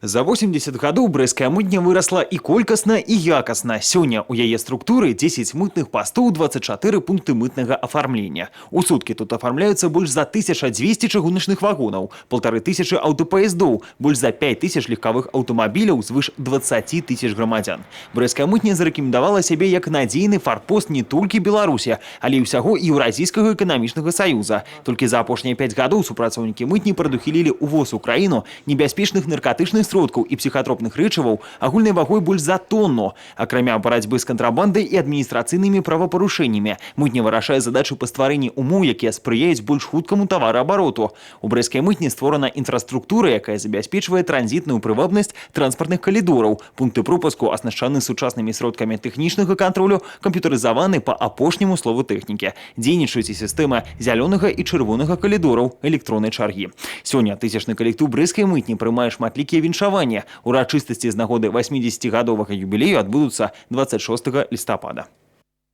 За 80 гадоў Брэсцкая мытня вырасла і колькасна, і якасна. Сёння ў яе структуры 10 мытных пастоў, 24 пункты мытнага афармлення. У суткі тут афармляюцца больш за 1200 чыгуначных вагонаў, 1500 аўтапаездоў, больш за 5000 легкавых аўтамабіляў, звыш 20 тысяч грамадзян. Брэсцкая мытня зарэкамендавала сябе як надзейны фарпост не толькі Беларусі, але і ўсяго Еўразійскага эканамічнага саюза. Толькі за апошнія 5 гадоў супрацоўнікі мытні прадухілілі увоз у краіну небяспечных наркатычных сродкаў і псіхатропных рэчываў агульнай вагой больш за тонну. Акрамя барацьбы з кантрабандай і адміністрацыйнымі правапарушэннямі, мытня вырашае задачу па стварэнні умоў, якія спрыяюць больш хуткаму тавараабароту. У Брэсцкай мытні створана інфраструктура, якая забяспечвае транзітную прывабнасць транспартных калідораў. Пункты пропуску аснашчаны сучаснымі сродкамі тэхнічнага кантролю, камп'ютарызаваны па апошняму слову тэхнікі. Дзейнічаюць і сістэма зялёнага і чырвонага калідораў, электроннай чаргі. Сёння тысячны калектыў Брэсцкай мытні прымае шматлікія віншаванні. Урачыстасці з нагоды 80-гадовага юбілею адбудуцца 26 лістапада.